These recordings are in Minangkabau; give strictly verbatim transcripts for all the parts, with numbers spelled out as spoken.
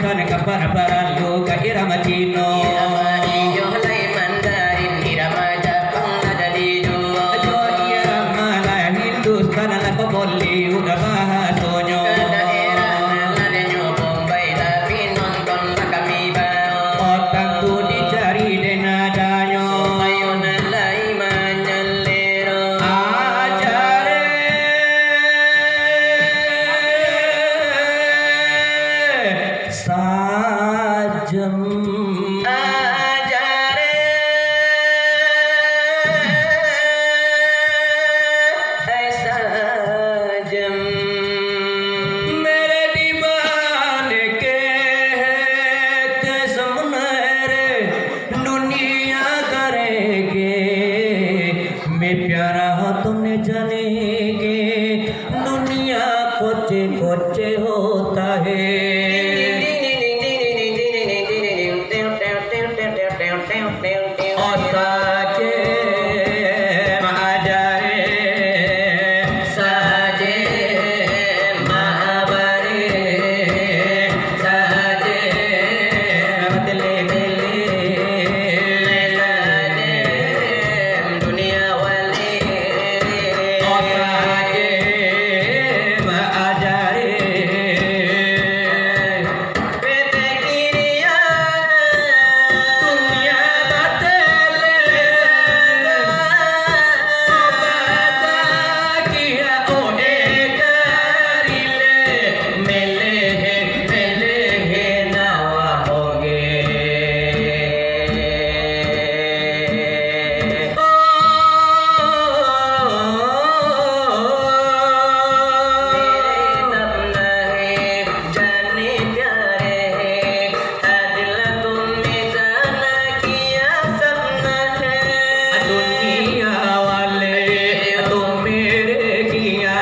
Kapan paralu ka irama Cino. Irama India lai Mandarin, irama Japang lah jadi juo. Jo irama lah Hindustan lah ka Bollywood bahasonyo. Ka daerah nan ladenyo Bombay lah pinonton lah kami bao. Oh, tantu dicari dek nadanyo. Supayo nan lai manyalero. Ajare. Sajem. Ajare, ai sajem. Mere dibaane ke te sebenere dunia karege, me pyara ho tumne janege. दुनिया कोचे कोचे होता है। ओ साजे माँ आजा रे, साजे माँ आवा रे, साजे बदले बदले, साजे दुनिया वाले। दुनिया वाले, तुम मेरे किया,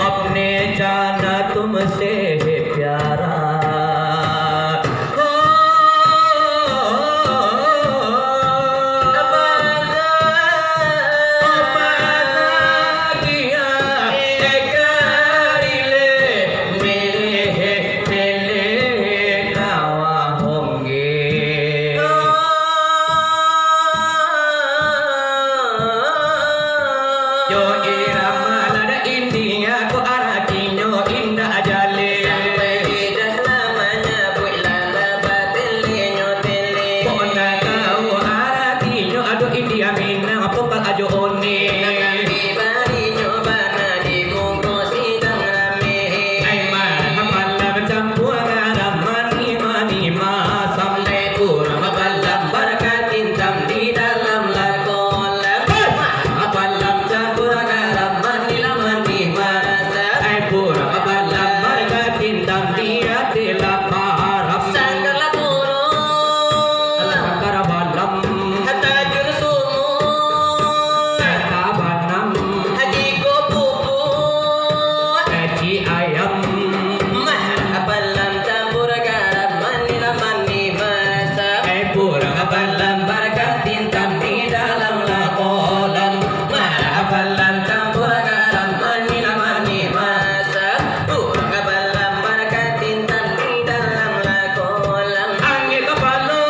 अपने जाना तुमसे है प्यारा। हो, Yo irama lada India ko aratinyo indak jale. Sampai lidah lah manyabuik, lah lah batelenyo tele. Kok ndak tahu aratinyo, aduh India Minang, apo kal ajo one. Tapi barinyo bana di muko sidang rame. Ai marhaban lah bacampua garam manih-manih masam. Ai purang balambar ka tintang di dalam lakolam. Hei! Balambar campua garam manih lah manih masam. Ai purang balambar ka tintang di ateh laparam. Sangkar lah purang. Alah sangkar balam. Hata juru sumur. Hata banam. Haji ko pupuk. Haji ayam. Mah, apalam campur garam manih lah manih masam. Ai purang balambar ka tintang di dalam lakolam. Mah, apalam campur garam manih lah manih masam. Urang ka balambar ka tintang di dalam lakolam. Angin kapalo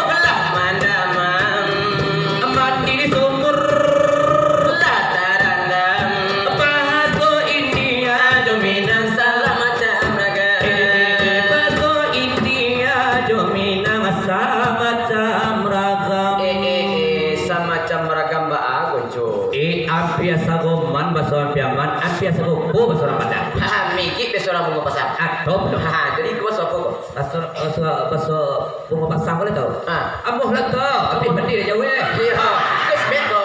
lah mandamam. Mandi di sumur lah tarandam. Bahaso India jo Minang samacam ragam. Eh, eh, eh, bahaso India jo Minang samacam ragam. Eh, eh, eh, samacam ragam baa, Gonco? Eh, ampia sagoman, baso ampia aman, ampia sagopo, baso urang Padang. Ha, migik baso urang Bungo Pasang. Atau belum? Ha, jadi ko baso apo ko? Baso, baso, baso Bungo Pasang, buliah tahu? Ha. Amoh lah tahu, tapi pedih aja weh. Iyo, itu smet ko.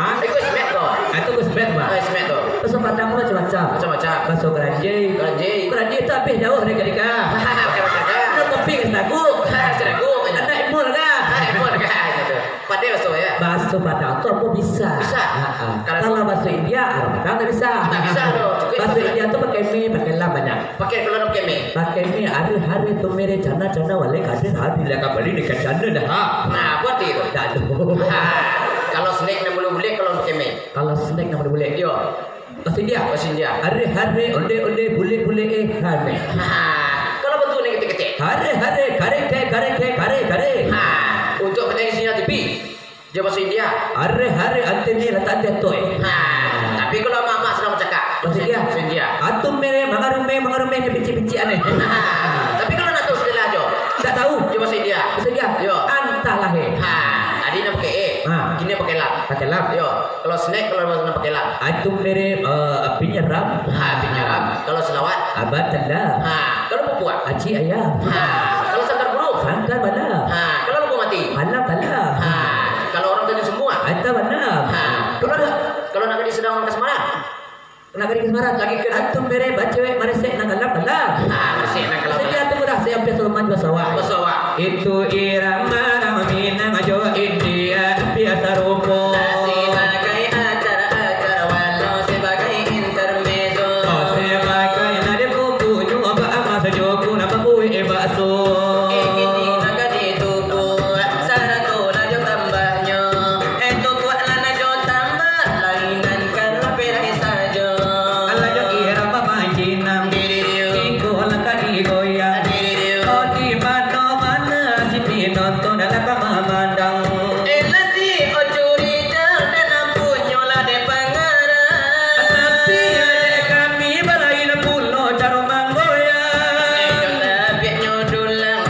Ha? Itu smet ko. Ah, itu smet, Bang. Ah, smet ko. Baso Padang tu macam-macam. Macam-macam. Baso Keranji. Keranji. Keranji tu abih jauh dari Gadika. Macam-macam. Ada kopi ke Sedagu. Ha, Sedagu, macam. Ada imul ke? Ha, imul ke? Gitu. Padai baso, ya? Baso Padang tu ambo bisa. Bisa? Ha, ha. Kalau baso India, urang Padang ndak bisa. Ndak bisa tu. Baso India tu pakai me, pakai lam banyak. Pakai kalau nak pakai me. Pakai me, hari-hari tu mere cana, cana wale kaden hari lah kambali dekat cana dah. Nah, apo arti tu? Ndak ado. Ha, kalau snack nan bulek-bulek kalau pakai me. Kalau snack nan bulek-bulek. Yo. Baso India. Baso India. Hari-hari onde-onde bulek-bulek eh rame. Ha, kalau batua ni kita Kare, kare, kare, kare. Ha, untuk penyanyi sinyal T V, jo bahaso India. Are, are, antene latak ati atoi. Ha, tapi kalau amak-amak sadang bacakak, Bahaso India. Bahaso India. Atum mere, mangarume, mangarume, ni picik-picik aneh. Ha, tapi kalau nak tahu setelah jo. Tak tahu. Jo bahaso India. Bahaso India. Yo. Antahlah, eh. Ha, tadi nak pakai e. Ha. Kini pakai lam. Pakai lam. Yo. Kalau snack, kalau nak pakai lam. Atum mere, eh, api nyeram. Ha, api nyeram. Kalau salawat. Abah tanda. Ha, kalau pupuak. Aci ayam. Ha, kalau sangkar burung. Sangkar bala. Ha, kalau lampu mati. Halang kalam. Ha, kalau urang tadi semua. Ata bana. Ha, kalau nak, kalau nak gadih sadang kasmaran. Nak gadih kasmaran. Lagi ke Atum mere bacewek maresek nan kalam-kalam. Ha, maresek nan kalam-kalam. Sajo tu mudah, saya hampir sarupo jo sawah. Sawah. Itu irama nan Minang jo India hampir sarupo. Sebagai akar-akar walau sebagai intermezzo. Oh, sebagai nadi kukunyo bak amas sajo ku nan bakuik bakso. Eh, kini nan ka ditukuak, sarato lah jo tambahnyo. Eh, tukuak lah nan jo tambah, lai nan karapeh lai sajo. Alah jo irama bajinang. Diridiu. Iko lah ka digoyang. Diridiu. Oh, di mano-mano si pinonton lah ka mamandang. Eh, lah si Ocurita, nan ampunyo lah dek pangarang. Tapi dek kami balain pulo caro manggoyang. Eh, jo tapiaknyo dulang,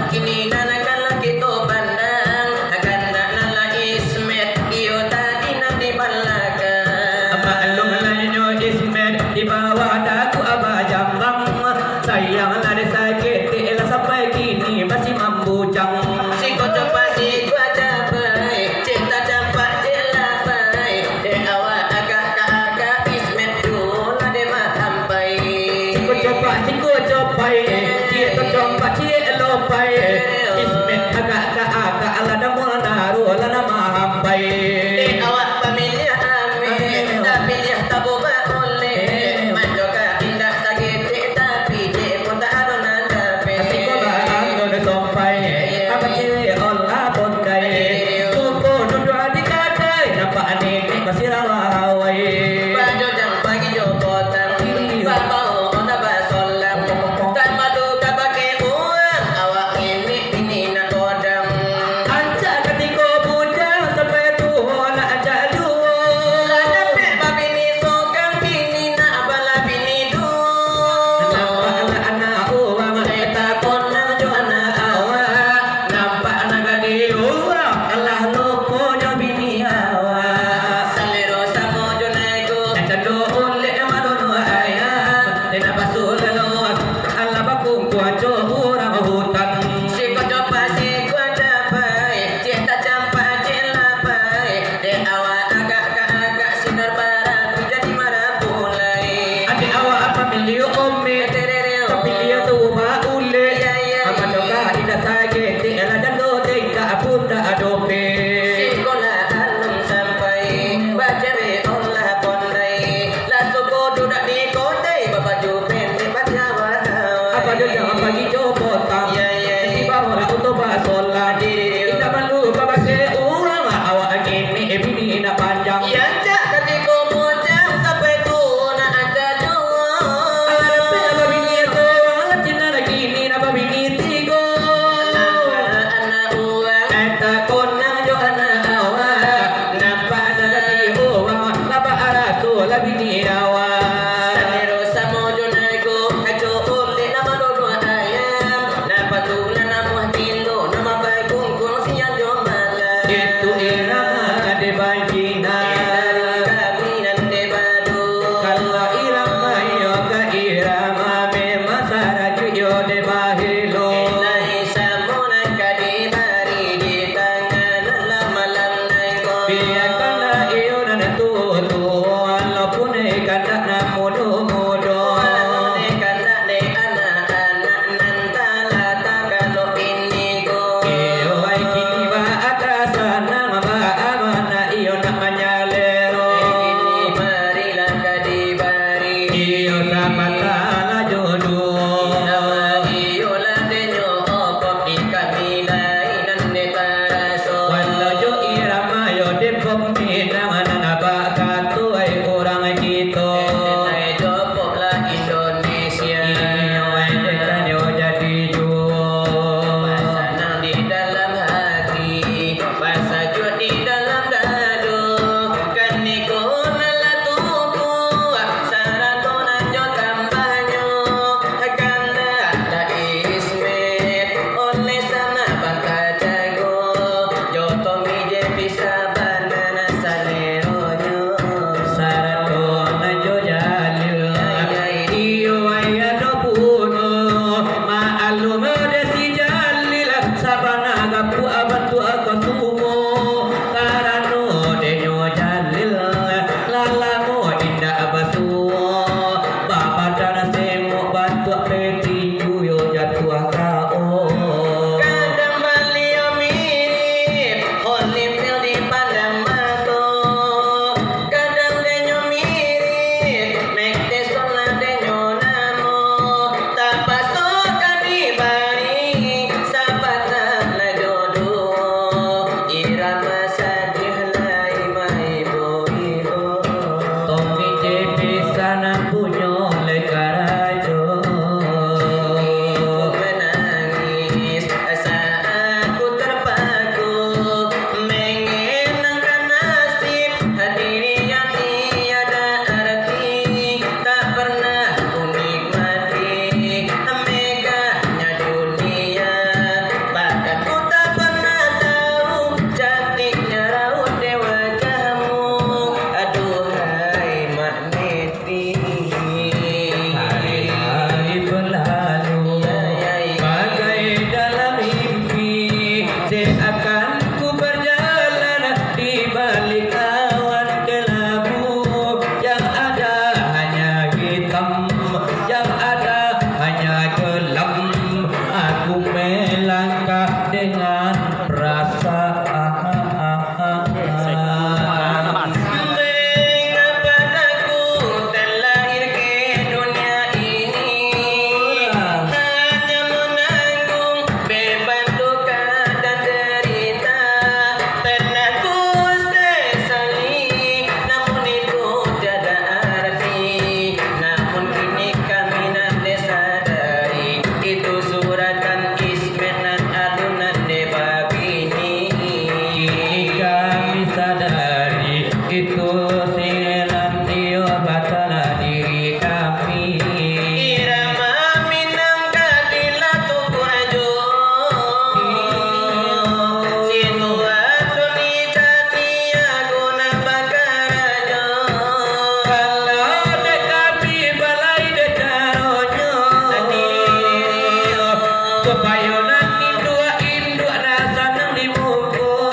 Supayo nan induak-induak nan sanang di muko.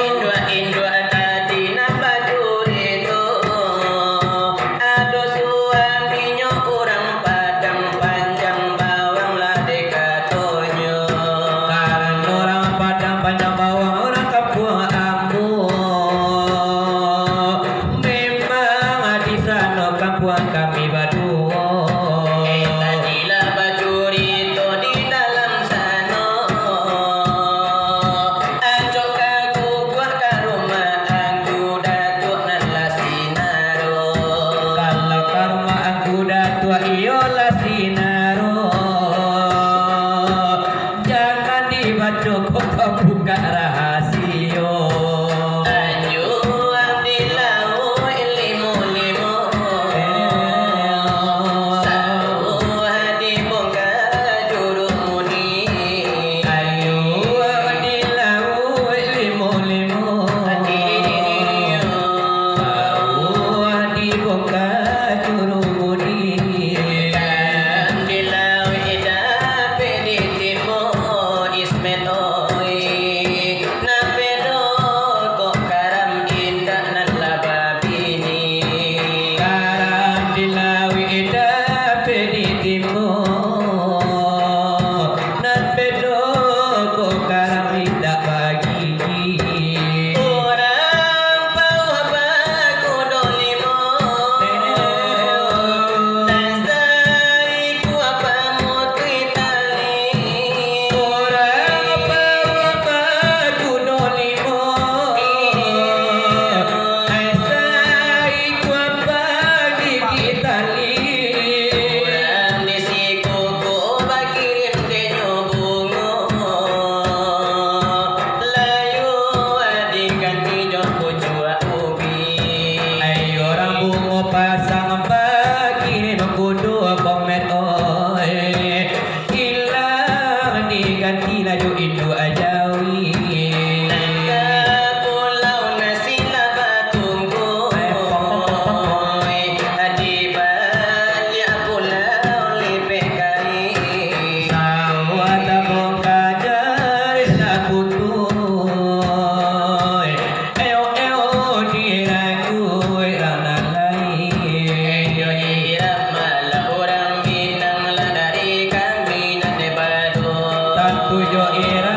Induak-induak tadi nan bacurito, ado suaminyo urang Padang Panjang Bawang lah dikatonyo. Karano urang Padang Panjang Bawang urang kampuang ambo. Memang di sano kampuang kami baduo. Eh, tadi lah bacurito di dalam sano. Acok ka guguak ka rumah Angku Datuak nan lah sinaro. Kalau ka rumah Angku Datuak iyo lah sinaro. Jangan dibaco kok bukak rahasio. Anjuang di lauik limo-limo. Sauah di bongka juru mudi. Anjuang di lauik limo-limo. Sauah di bongka juru mudi. Di lauik dapek di timo, Ismet oi. Nan pedo kok karam indak nan lah babini. Karam di lauik dapek di timo. Nan pedo kok karam indak bagigi. Urang pauah bakudo limo. Nan saikua pamutuih tali. Urang pauah bakudo limo. Nan saikua pagigi tali. Urang di sikuku bakirim denyo bungo. Layua diganti jo pucuak ubi. Ai urang bungo pasang bakirim kudo komet oi. Ilang diganti lah jo induak jawi. Nan ka pulau nasi lah batungku. Ai, pok, pok, pok, pok, pok. Oi, adi baliak pulau lipek kai. Sawah tabongka jari lah putuih. Eo, eo, dirangkuik rang nan lain. Eo, irama lah urang Minang lah dari kami nan dek bado. Tantu jo irama